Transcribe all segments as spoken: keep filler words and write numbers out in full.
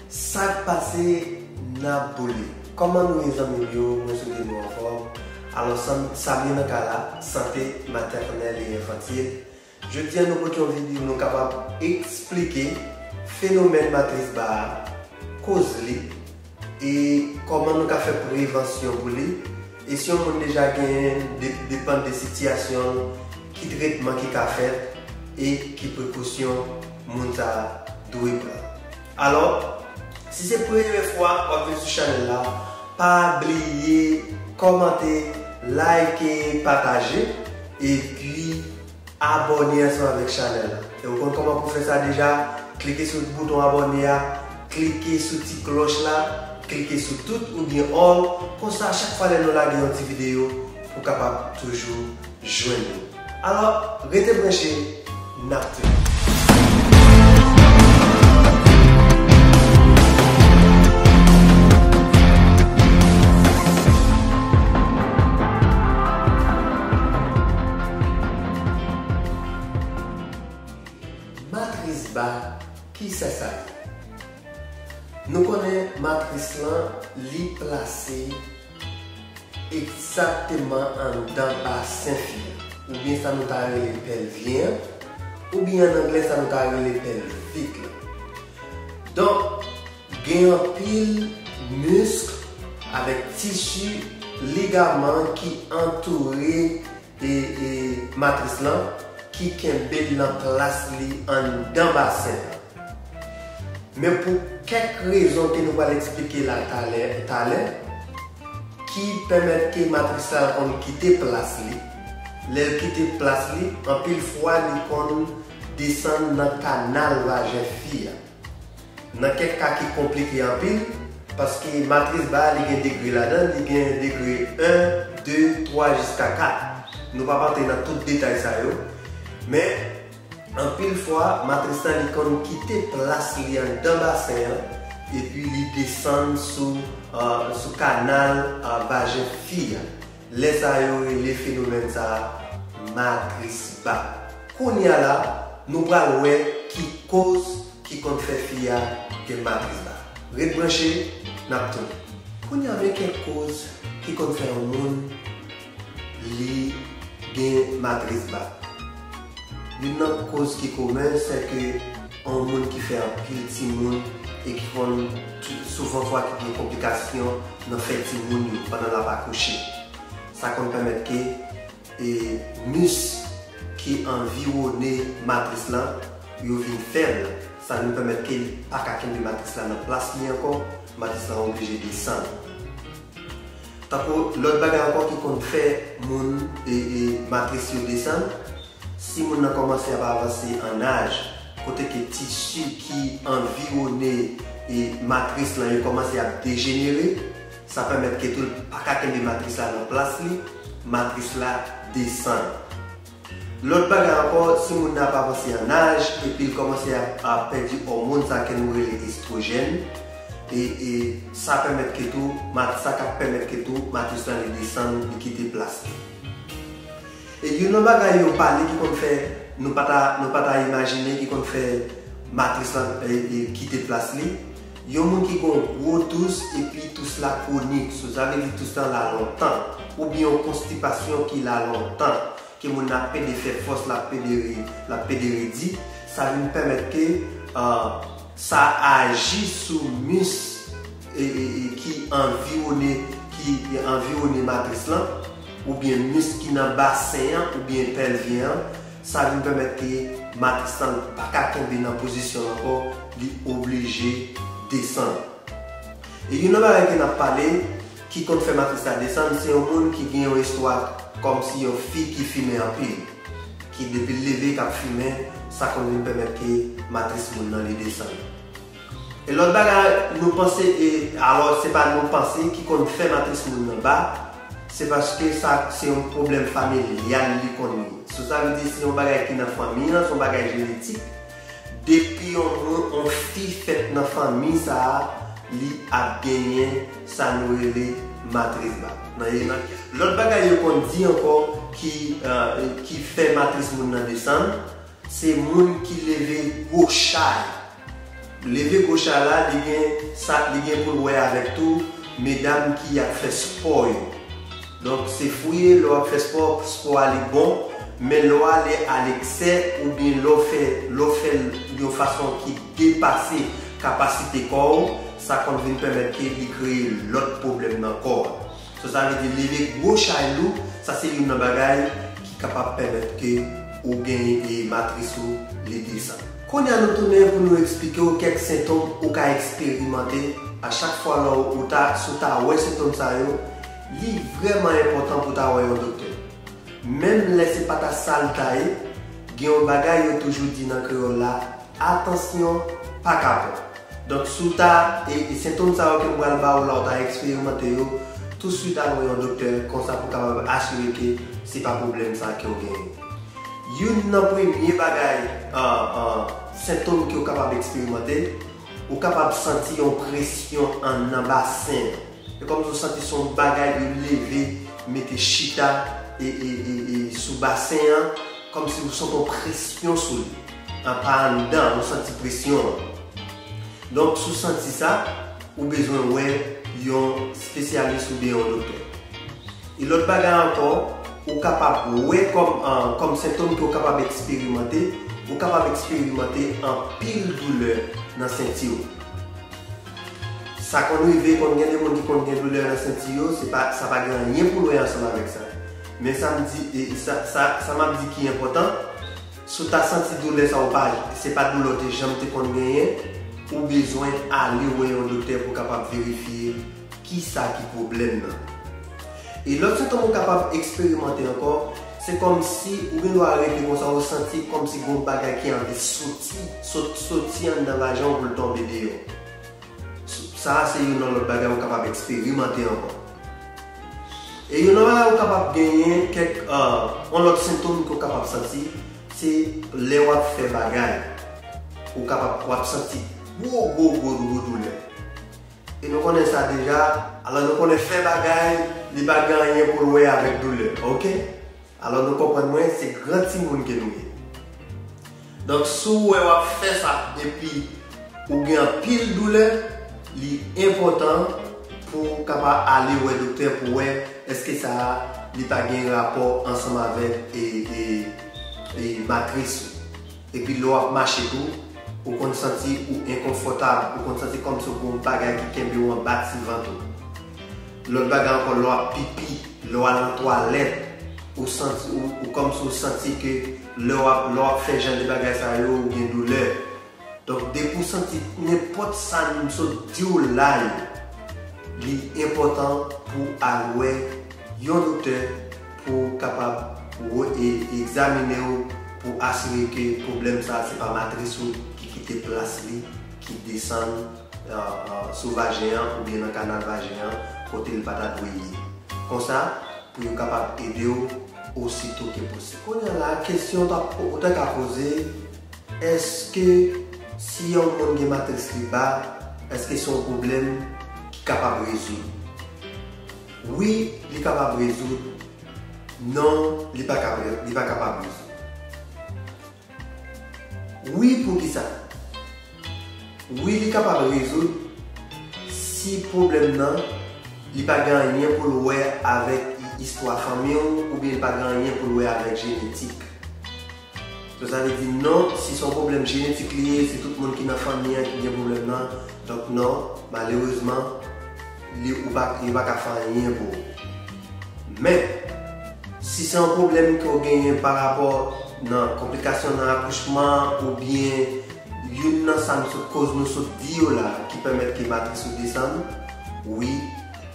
Sa k pase, n ap boule. Kòman nou ye, zanmi m yo? Mwen swete nou anfòm. Alò, sa m, sa m ye nan ka la, sante matènèl e enfantil. Jodi a, nou pote yon videyo nou kapab eksplike fenomèn matris ba a, koz li, e kòman nou ka fè prevansyon pou li, e si yon moun deja genyen, de-, depann de sitiyasyon l, ki tretman ki ka fèt, e ki prekosyon moun sa a dwe pran. Alò, si se premye fwa w ap vin sou chanèl la, pa bliye kòmante, like, pataje, epi abòne ansanm avèk chanèl la. E ou konn kòman pou fè sa deja? Klike sou bouton abòne a, klike sou ti klòch la, klike sou tout oubyen all. Konsa, chak fwa lè nou lage yon ti videyo, ou kapab toujou jwenn nou. Alò, rete branche, n ap tounen. Matris ba, kisa sa ye? Nou konnen matris lan, li plase egzakteman anndan basen fi a, oubyen sa nou ta rele pèlvyen an, oubyen ann anglè sa nou ta rele pelvic lan. Donk, gen anpil misk avèk tisi, ligaman ki antoure e, e matris lan ki kenbe l nan plas li anndan basen an. Men pou kèk rezon ke nou pral eksplike la talè, talè, ki pèmèt ke matris la konn kite plas li. Lè l kite plas li, anpil fwa li konn desann nan kanal vajen fi a. Nan kèk ka ki konplike anpil, paske matris ba a, li gen degre ladan l, li gen degre en, de, twa, jiska kat. Nou p ap antre nan tout detay sa yo, men anpil fwa, matris la, li konn kite plas li anndan basen an, epi li desann sou, euh, sou kanal, euh, vajen fi a. Lè sa yo rele fenomèn sa a matris ba. Kounye a la, nou pral wè ki koz ki konn fè fi a gen matris ba. Ret branche, n ap tounen. Kounye a, men kèk koz ki konn fè yon moun li gen matris ba. Youn nan koz ki komen, se ke yon moun ki fè anpil timoun e ki konn tou-, souvan fwa ki gen konplikasyon nan fè timoun yo pandan l ap akouche. Sa konn pèmèt ke, e, mis ki anviwone matris lan, yo vin fèb. Sa vin pèmèt ke l pa ka kenbe matris la nan plas li ankò, matris lan oblije desann. Tankou lòt bagay ankò ki konn fè moun, e, e, matris yo desann, si moun nan kòmanse ap avanse an aj, kote ke tisi ki anviwone, e, matris lan yo kòmanse ap dejenere, sa pèmèt ke tou l pa ka kenbe matris la nan plas li, matris la desann. Lòt bagay ankò, si moun nan ap avanse an aj, epi l kòmanse ap, ap pèdi òmòn sa ke nou rele estwojèn, e, e sa pèmèt ke tou, mat-, sa ka pèmèt ke tou, matris lan li desann, li kite plas li. E youn nan bagay yo pale ki konn fè nou pa ta, nou pa ta imajine ki konn fè matris lan, e, e, kite plas li. Yon moun ki gen yon gwo tous epi tous la kwonik, so sa vle di tous lan la lontan, oubyen yon konstipasyon ki la lontan, ke moun nan ap pede fè fòs, l ap pede re-, l ap pede redi, sa vin pèmèt ke, euh, sa aji sou mis, e, e, e, ki anviwone, ki anviwone matris lan, oubyen mis ki nan basen an, oubyen pèlvyen an, sa vin pèmèt ke matris lan pa ka kenbe nan pozisyon l ankò, li oblije desann. E youn nan bagay ke n ap pale, ki konn fè matris la desann, se yon moun ki gen yon istwa kòmsi yon fi ki fimen anpil, ki depi l leve k ap fimen, sa konn vin pèmèt ke matris moun nan li desann. E lòt bagay, nou panse, e, alò, se pa nou panse ki konn fè matris moun nan ba, se paske sa, se yon pwoblèm familyal li konn ye. So, sa vle di, se yon bagay ki nan fanmi an, se yon bagay jenetik. Depi yon moun, yon fi fèt nan fanmi sa a, li ap genyen sa nou rele matris ba. Nan, e nan, lòt bagay yo konn di ankò ki, euh, ki fè matris moun nan desann, se moun ki leve gwo chay. Leve gwo chay la, li gen sa, li gen pou l wè avèk tou medam ki ap fè spò yo. Donk, se fou ye, lè w ap fè spò, spò a li bon, men lè w ale aleksè oubyen lè w fè, lè w fè l yon fason ki depase kapasite kò w, sa konn vin pèmèt ke li kreye lòt pwoblèm nan kò a. So, sa vle di leve gwo chay lou, sa se youn nan bagay ki kapab pèmèt ke ou gen e matris ou li desann. Kounye a nou tounen pou nou eksplike w kèk sentòm ou ka eksperimante a chak fwa lè w ta, si w ta wè sentòm sa yo, li vrèman enpòtan pou w ta wè yon doktè. Menm lè se pa ta sa l ta ye, gen yon bagay yo toujou di nan kreyòl la, atansyon pa ka pè. Donk, si w ta, e, e sentòm sa yo ke m pral ba w la, w ta eksperimante yo, touswit al wè yon doktè, konsa pou w kapab asire ke se pa pwoblèm sa ke w genyen. Youn nan premye bagay, ah, ah, sentòm ke w kapab eksperimante, ou kapab santi yon presyon an nan basen an. E kòmsi w santi se yon bagay yo leve, mete chita e, e, e, e sou basen an, kòmsi w santi yon presyon sou li. An pa anndan, ou santi presyon an. Donk, si w santi sa, ou bezwen wè yon espesyalis oubyen yon doktè. E lòt bagay ankò, ou kapab wè kòm, ah, kòm sentòm ke w kapab eksperimante, ou kapab eksperimante anpil doulè nan senti w. Sa konn rive, konn gen de moun ki konn gen doulè nan senti yo, se pa, sa pa gen anyen pou l wè ansanm avèk sa. Men sa m di, e, sa, sa, sa m ap di ki enpòtan, si w ta santi doulè sa ou pa, se pa doulè w te janm te konn genyen, ou bezwen ale wè yon doktè pou w kapab verifye kisa ki pwoblèm nan. E lòt sentòm ou kapab eksperimante ankò, se kòmsi ou gen dwa rete konsa, ou santi kòmsi gen yon bagay ki anvi soti, sot-, soti anndan vajen w pou l tonbe deyò. Sa a se youn nan lòt bagay ou kapab eksperimante ankò. E youn nan bagay ou kapab genyen kèk, ah, yon lòt sentòm ke w kapab santi, se lè w ap fè bagay, ou kapab, w ap santi gwo, gwo, gwo, gwo doulè. E nou konnen sa deja, alò nou konnen fè bagay, li pa gen anyen pou l wè avèk doulè, oke? Alò nou konprann mwen, se gran timoun ke nou ye. Donk, si w wè w ap fè sa epi ou gen anpil doulè, li enpòtan pou w kapab ale wè doktè pou wè èske sa a li pa gen rapò ansanm avèk e, e, e matris ou. Epi lè w ap mache tou, ou konn santi ou enkonfòtab, ou konn santi kòmsi w gen yon bagay ki kenbe w anba ti vant ou. Lòt bagay ankò, lè w ap pipi, lè w al nan twalèt, ou santi, ou, ou kòmsi w santi ke lè w ap, lè w ap fè jan de bagay sa yo, ou gen doulè. Donk, depi w santi nenpòt sa m sot di w la yo, li enpòtan pou w al wè yon doktè pou w kapab wè e egzamine w pou asire ke pwoblèm sa a se pa matris ou ki kite plas li, ki desann, ah, ah, sou vajen an oubyen nan kanal vajen an kote l pa ta dwe ye. Konsa, pou yo kapab ede w osito ke posib. Kounye a la, kesyon w ta, ou ta ka poze, èske si yon moun gen matris li ba, èske se yon pwoblèm ki kapab rezoud? Wi, li kapab rezoud. Non, li pa kapab, li pa kapab rezoud. Wi, poukisa? Wi, li kapab rezoud si pwoblèm nan, li pa gen anyen pou l wè avèk i-, istwa fanmi w, oubyen li pa gen anyen pou l wè avèk jenetik. So, sa vle di non, si se yon pwoblèm jenetik li ye, se tout moun ki nan fanmi an ki gen pwoblèm nan. Donk non, malerezman, li, ou pa, yo pa ka fè anyen pou ou. Men, si se yon pwoblèm ke w genyen pa rapò nan konplikasyon nan akouchman oubyen youn nan sa m sot, koz nou sot di yo la ki pèmèt ke matris ou desann, wi,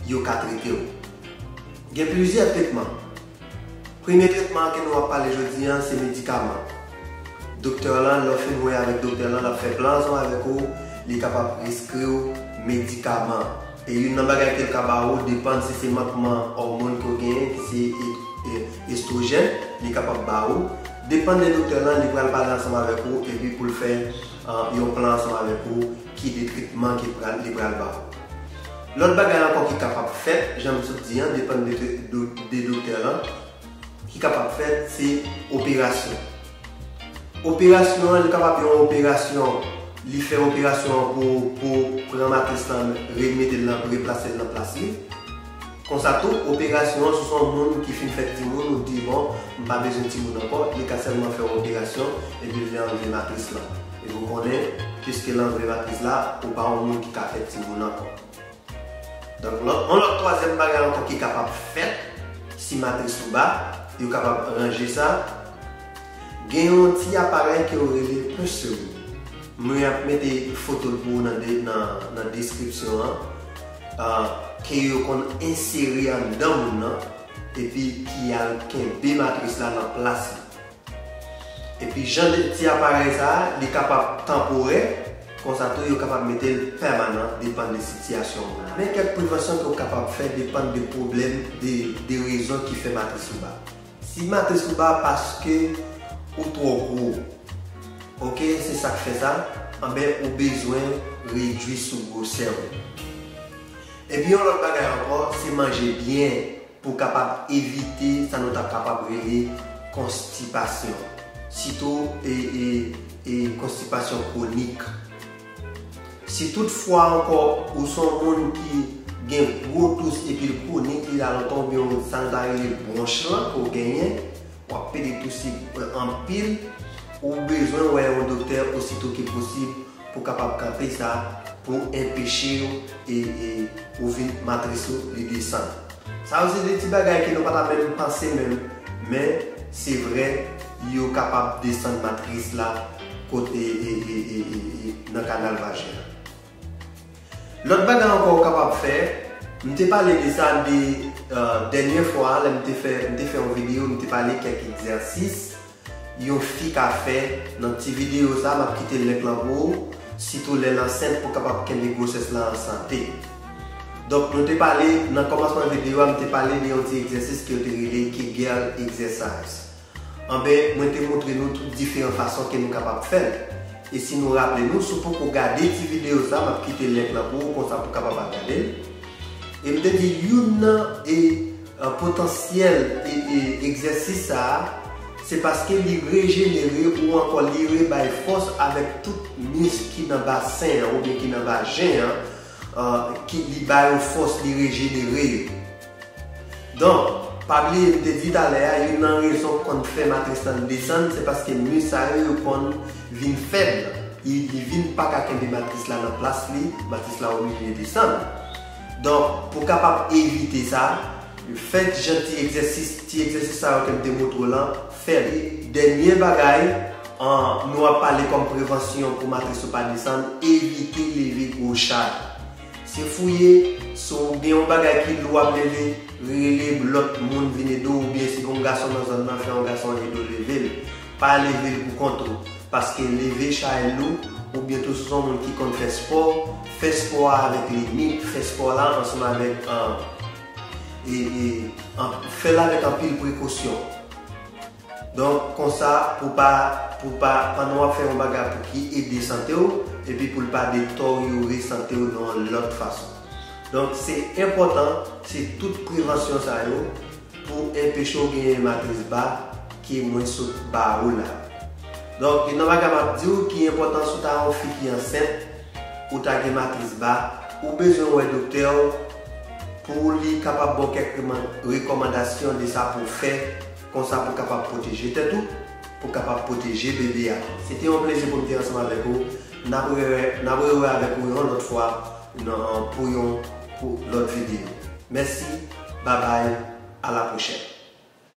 yo ka trete w. Gen plizyè tretman. Premye tretman ke nou ap pale jodi a, se medikaman. Doktè lan, lè w fin wè avèk doktè lan, l ap fè plan ansanm avèk ou, li kapab preskri w medikaman. E youn nan bagay ke l ka ba ou, depann si se mankman òmòn ke w genyen, ki se e-, e-, estwojèn, li kapab ba ou. Depann de doktè lan, li pral pale ansanm avèk ou, epi pou l fè, ah, yon plan ansanm avèk ou, ki de tretman ki pral, li pral ba ou. Lòt bagay ankò ki kapab fèt, jan m sot di an, depann de, de, de doktè lan, ki kapab fèt, se operasyon. Operasyon an, li kapab yon operasyon Li fè operasyon an pou, pou pran matris lan, remete l nan, replase l nan plas li. Konsa tou, operasyon an, si w se yon moun ki fin fè timoun, ou di, "Bon, m pa bezwen timoun ankò," li ka sèlman fè yon operasyon, epi l vle anlve matris lan. E ou konnen, piske l anlve matris la, ou pa yon moun ki ka fè timoun ankò. Donk, lòt, yon lòt twazyèm bagay ankò ki kapab fèt, si matris ou ba, yo kapab ranje sa. Gen yon ti aparèy ke yo rele pinceau. Mwen ap mete foto l pou ou nan de-, nan, nan deskripsyon an. Ah, ke yo konn ensere anndan moun nan, epi ki al kenbe matris la nan plas li. Epi jan de ti aparèy sa a, li kapab tanporè, konsa tou yo kapab mete l pèmanan, depann de sitiyasyon moun nan. Men kèk prevansyon ke w kapab fè, depann de pwoblèm, de, de rezon ki fè matris ou ba. Si matris ou ba paske ou twò gwo, oke, se sa k fè sa, anben ou bezwen redui sou gwosè w. Epi yon lòt bagay ankò, se manje byen pou kapab evite sa nou ta kapab rele konstipasyon. Sitou, e, e, e konstipasyon kwonik. Si toutfwa ankò ou se yon moun ki gen gwo tous epi l kwonik, li la lontan, oubyen sa nou ta rele bwonch lan ke w genyen, w ap pede touse anpil, ou bezwen wè yon doktè osito ke posib pou kapab kanpe sa, pou enpeche w e, e ou vin matris ou li desann. Sa yo se de ti bagay ke nou pa ta menm panse menm, men se vre yo kapab desann matris la kote e, e, e, e, e nan kanal vajen an. Lòt bagay ankò ou kapab fè, m te pale de sa de, euh, dènye fwa, lè m te fè, m te fè yon videyo, m te pale kèk egzèsis yon fi ka fè nan ti videyo sa, m ap kite link lan pou ou, sitou lè l ansent pou kapab kenbe gwosès la an sante. Donk, nou te pale, nan kòmansman videyo a, m te pale de yon ti egzèsis ke yo te rele Kegel exercise. Anben, mwen te montre nou tout diferan fason ke nou kapab fè l. E si nou raple nou, si w poko gade ti videyo sa, m ap kite link lan pou ou, konsa pou w kapab al gade l. E m te di youn nan e, e, potansyèl e, e egzèsis sa a, se paske li rejenere ou ankò li rebay fòs avèk tout misk ki nan basen an oubyen ki nan vajen an, e, ki li ba yo fòs, li rejenere yo. Donk, pa bliye m te di talè a, youn nan rezon k konn fè matris lan desann, se paske misk sa yo, yo konn vin fèb. Li, li vin pa ka kenbe matris la nan plas li, matris la oblije desann. Donk, pou kapab evite sa, fè jan ti egzèsis, ti egzèsis sa yo ke m te montre w lan, fè l. Dènye bagay, an, nou ap pale kòm prevansyon pou matris ou pa desann, evite leve gwo chay. Se fouye, si w gen yon bagay ki lou w ap leve, rele lòt moun vin ede w, oubyen si gen yon gason nan zòn nan, fè yon gason ede w leve l. Pa leve l pou kont ou, paske leve chay lou, oubyen tou si w se yon moun ki konn fè spò, fè spò a avèk limit, fè spò la ansanm avèk, e, e, an, fè l avèk anpil prekosyon. Donk, konsa, pou pa, pou pa, pandan w ap fè yon bagay pou ki ede sante w, epi pou l pa detòryore sante w nan yon lòt fason. Donk, se enpòtan, se tout prevansyon sa yo pou enpeche w genyen matris ba ke mwen sot ba ou la. Donk, youn nan bagay m ap di w ki enpòtan si w ta yon fi ki ansent, ou ta gen matris ba, ou bezwen wè doktè w pou li kapab ba w kèk reman-, rekòmandasyon de sa pou w fè, konsa pou w kapab pwoteje tèt ou, pou w kapab pwoteje bebe a. Se te yon plezi pou m te ansanm avèk ou. N ap rewè, n ap rewè avèk ou yon lòt fwa nan, pou yon, pou lòt videyo. Mèsi, babay, a la pwochèn.